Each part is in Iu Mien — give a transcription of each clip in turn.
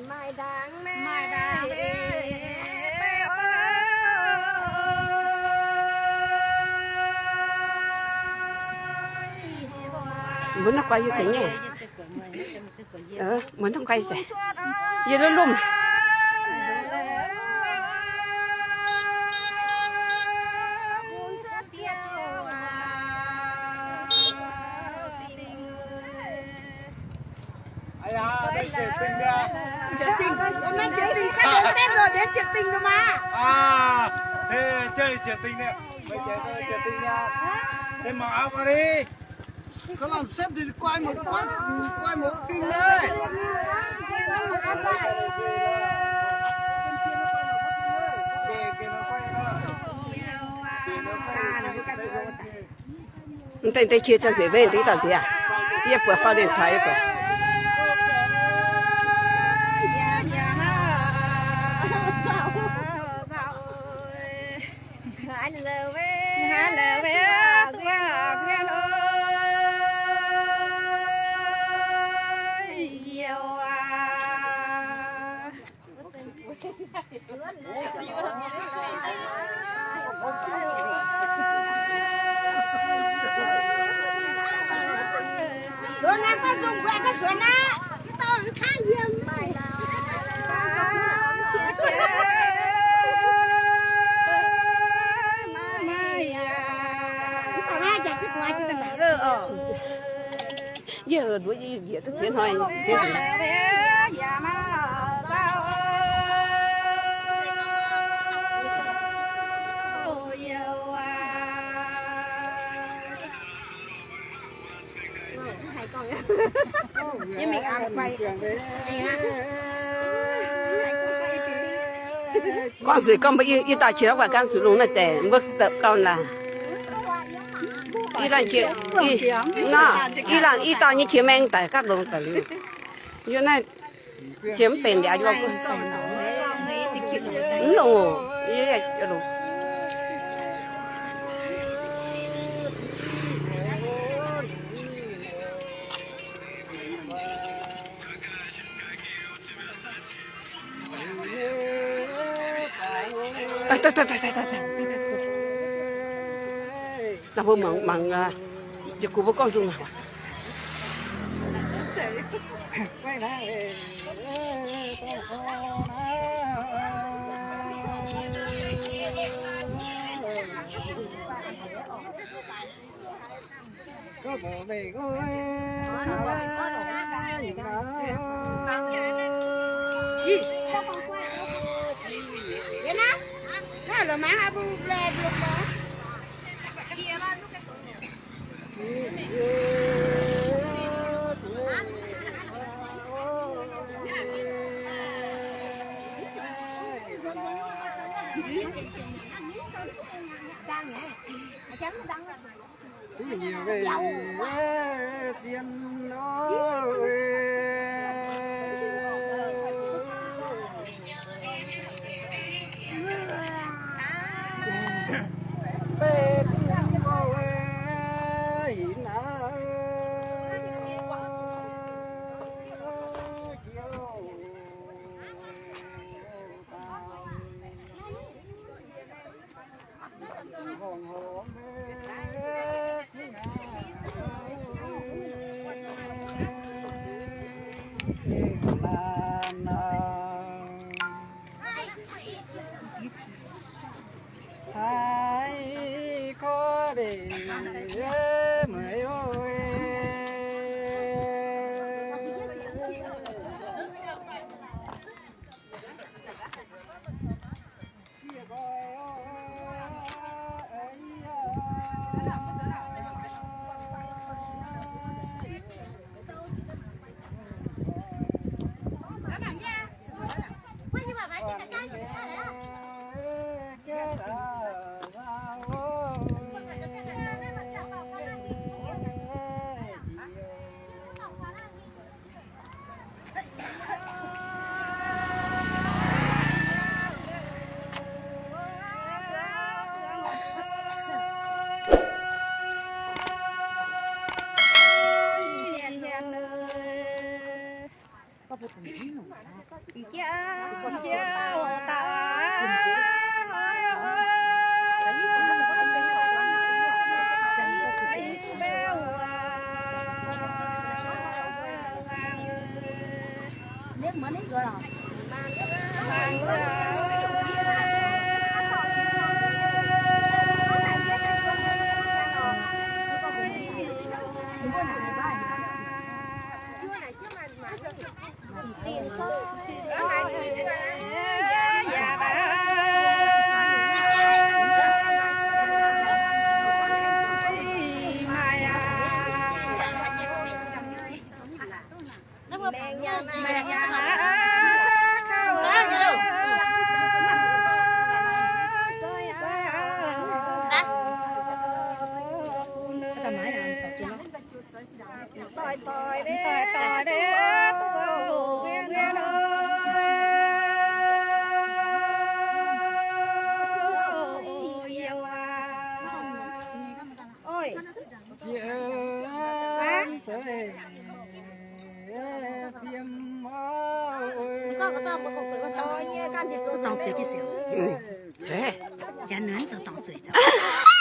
Maaih ndaangc, maaih ndaangc, mbuo naaiv guai yie zengc nyei. Mbuo naaiv guai zengc. Yie lomh lomh. Mv deix, deix qiex ziangh zuqc mbenc deix dauh nziex aqv. Yie buatc faaux điện thoại yie buatc. Yie nduov yie njiec duqv ziex hnoi. Gorngv zuqc gorngv mbuo i dauh qiex guaix gaanv zuqc lungh naaiv zeiz mbuo gauh naaic. I laanh qiex, i, nor, i laanh i dauh nyei qiex maeng daic gapv longx daic liuz. Yie naaiv qiex mv benx liuz, mv longx oc. Naaiv mbuo mangc, mangc, ziouc gunv mbuo gorngv nzung naaic.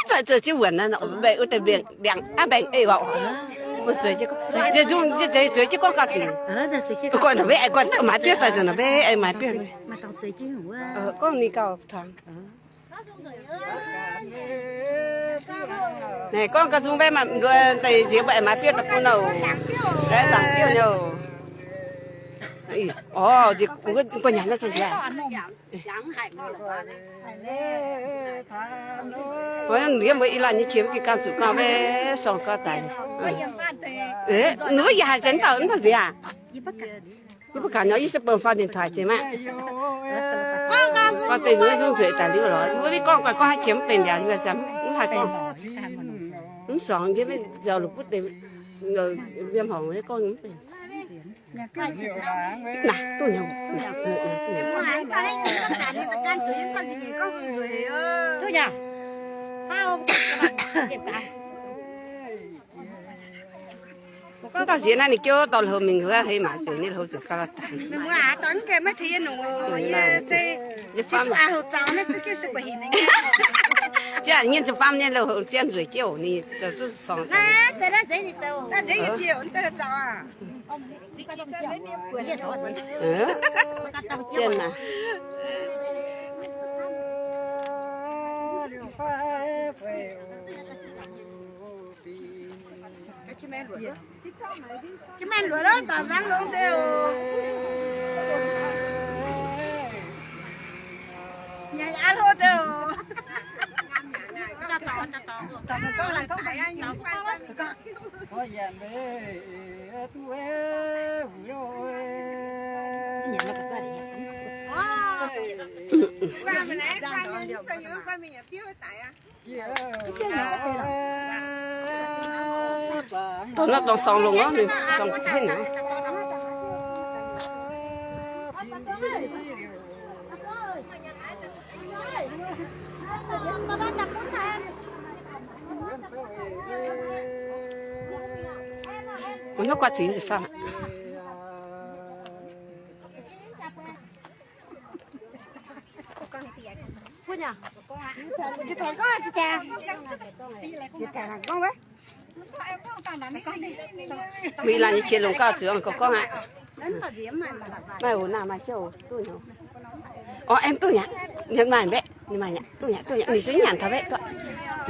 Zoih zoux jienv wuonc naaiv, mbaengx wuov deix mbiengc, mbiangc aav mbaengx ei waac oc. Zueiz jienv, zueiz jienv gorngv gauh dingc. Guanh taux mbaeqv aengx guanh maaiz biouv daaih nzunc naaic mbaeqv aengx maaiz biouv. Gorngv ninh gauh tangx. Naaic gorngv gauh nzung mbaeqv maaih nduov daaih nziex mbuo aengx maaiz biouv daaih bun oc. Aengx zaangc biouv nyei oc. Orv, nziex guanh nyanc naaiv se nziex. Mbuo yiem mbuo i laanh nyei qiex mv gengh ganh zuqc gauh mbaeqv sorng gauh daic. Ninh mbuo yaac haiz zeix dauh mv dauh nziex aac? Yie mbuo ganh nor, yie se bun faaux điện thoại jiex maah. Faaux deix nzuonx nzueic daaih liuz lorz. Mbuo mv gorngv guanh gorngv haaix jiex mv benx liuz, mv haih gorngv. Mv sorngx njiec mv nzauh lungh butv deix, liemh horngc gorngv mv benx. Naaic, duqv nyei. Mv dauh nziex naaiv ninh jiouv dorh hlo mingh wuov, hei maaiz zueiz nyei hlo zuqc gauh lorz dangx. Jienv nyei nzunc faam nyei lo zien nzueic jienv oc, ninh zoux duqv sorngx. Zien naaic. Maiv luoqc lorqc, daux nzangv longx deix oc. Nyanc aqv hlo deix oc. Dorh naaiv dorngx sorng longx orv, ninh sorng henv aqv. Mv nor guaatv zuiz nyei ziepc faam aqv. Mbuo i laanh nyei qiex longc gauh zuqc gorngv aqv. Maaih oc, naaiv maaih jienv oc, duqv nyei. Orv, aengx duqv nyei, nyanc maaih mbaeqv, ninh maaih nyei, duqv nyei, duqv nyei, ninh se nyanc taux mbaeqv duqv.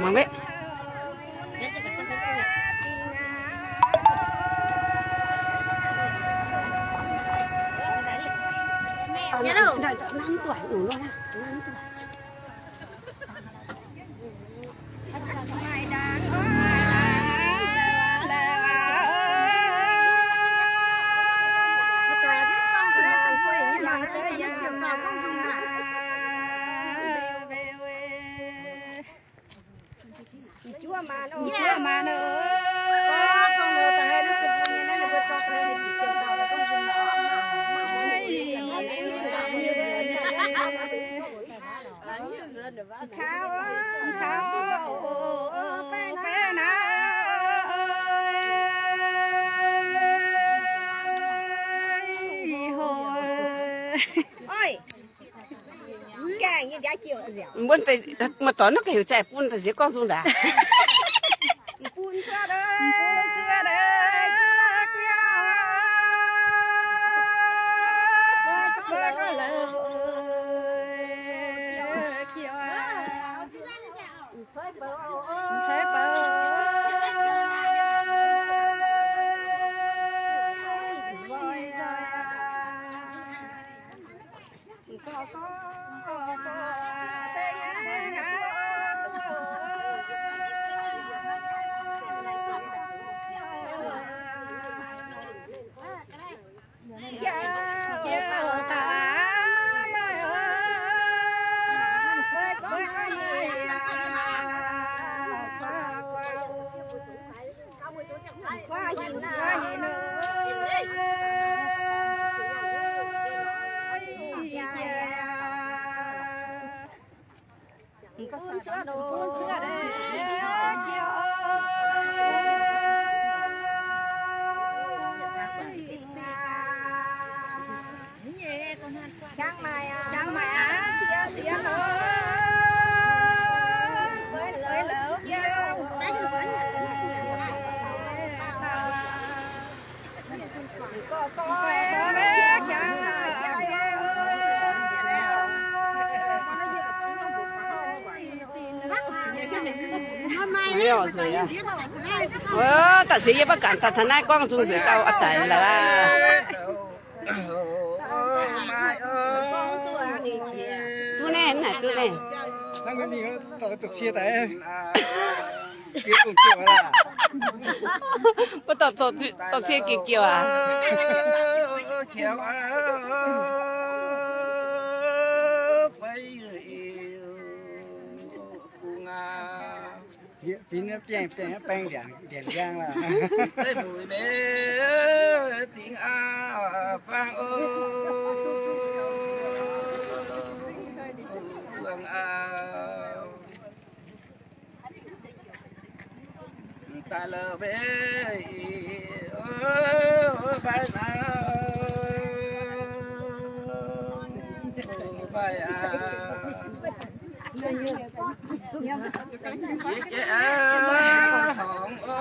Mangc mbaeqv. Mbuo deix, maaih dorngx naaiv ga'heuc zaih bun daaih nziex gorngv nzung ndaangc. Wuov, da'ziex yie maiv ganh daaih taux naaiv gorngv nzung nzueic dauh oix daic lorqc aqv. Duqv naaiv, naaic duqv naaiv. Mv dorh dorh cie giuv giuv aqv. Fingx biengh biengh baeng ndiangx ndiangx njang lorqc. Zeiv mbuc mbe zingx aqv, fangx o, buangh aqv. Daaih lorqc mbe, o, mbaih aqv, mbaih aqv. Jiex jiex aqv, horngz o.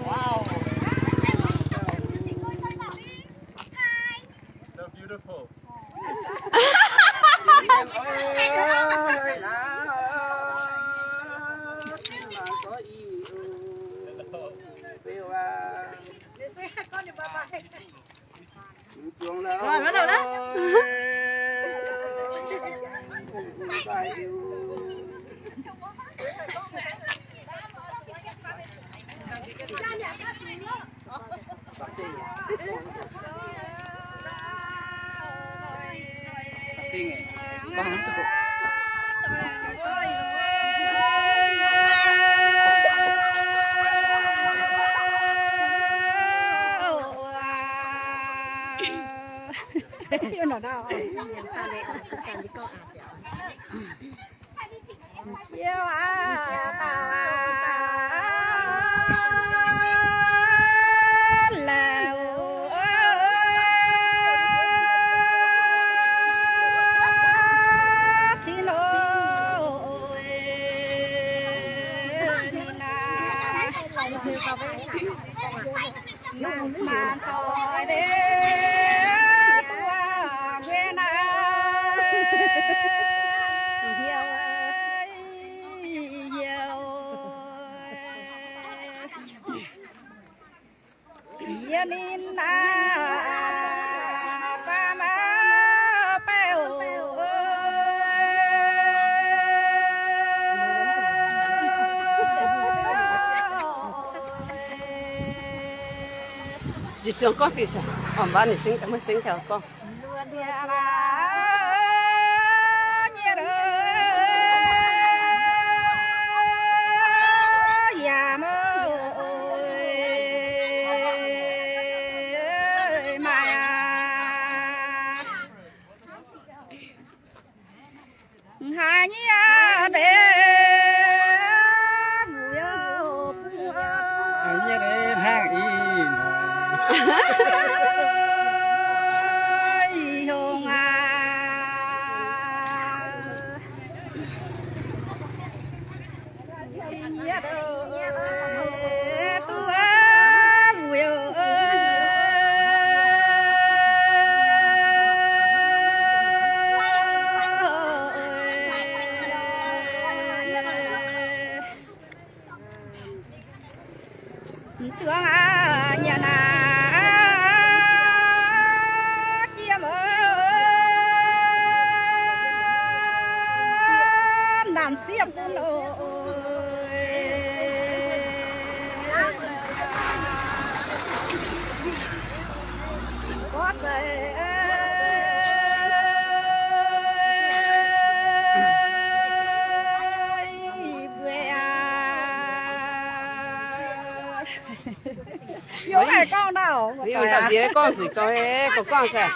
Wow. So beautiful. Nzipc zuangx gorngv diuh, orv, mv baac ninh sengx, maiv sengx taux gorngv. Zuangx aqv, nyanc aqv, jiem aqv, naanc siepv bun oc. Gorngv deix mbuo aqv. Yie mv haih gorngv naaiv. Yie daaih nziex gorngv zuqc gau, gorngv gorngv daaih.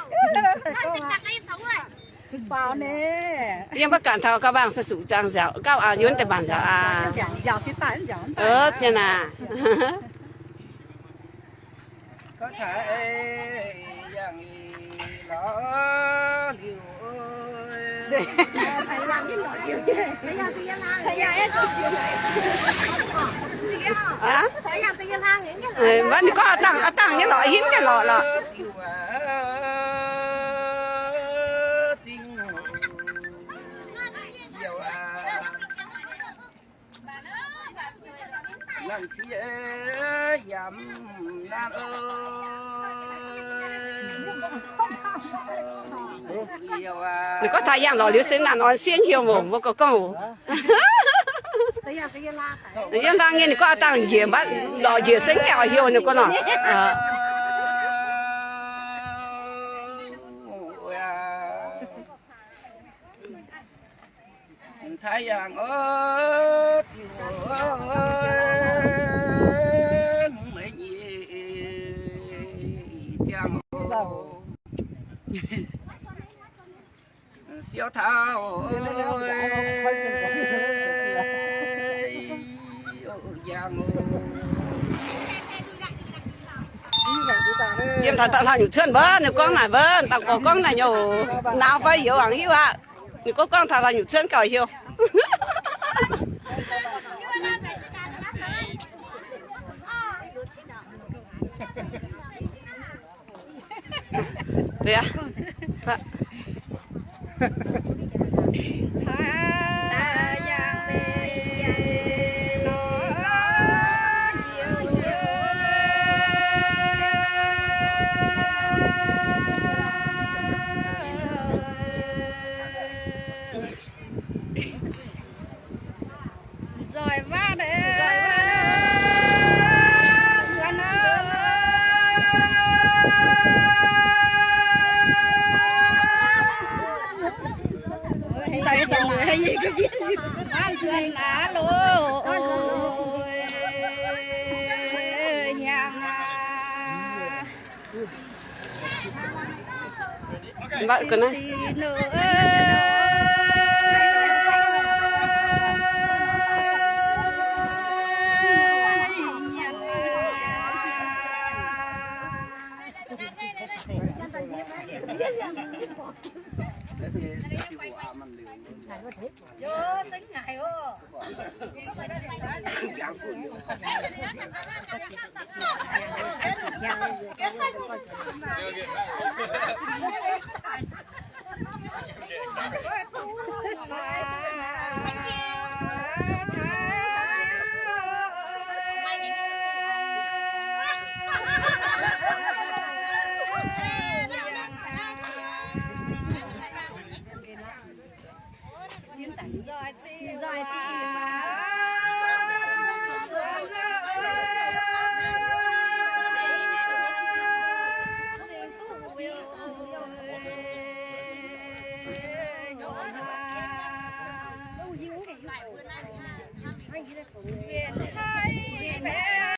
Faaux nyei. Yie mv baac ganh taux gauh mbaangc se zuqc zaangh nziaauc, gauh aqv, yie mv deix mbaangc nziaauc aqv. Zien aac. Aav, ninh gorngv aav dangh, aav dangh nyei lorqc, hinv nyei lorqc lorqc. Ninh gorngv taux yangh lorqc liuz se naanc orn sieqv hnyouv moc, mbuo gorngv gorngv oc. Yie hlang nyei ninh gorngv dangh njiec mbatv lorqc njiec se gaengh oix heuc ninh gorngv nor. Yiem taux daaih hlauv nyungc cuotv mbuo, ninh gorngv naaic mbuo, dangh gorx gorngv naaic nyei oc. Nauz fai youz aqc hiuv aqv. Ninh gorngv gorngv taux hlauv nyungc cuotv gauh hiuv. Nzoih maiv nor, nzuonx nor. Maiv nzuonx aqv loh. Hiaangx aac. Mbatv ga'naaiv.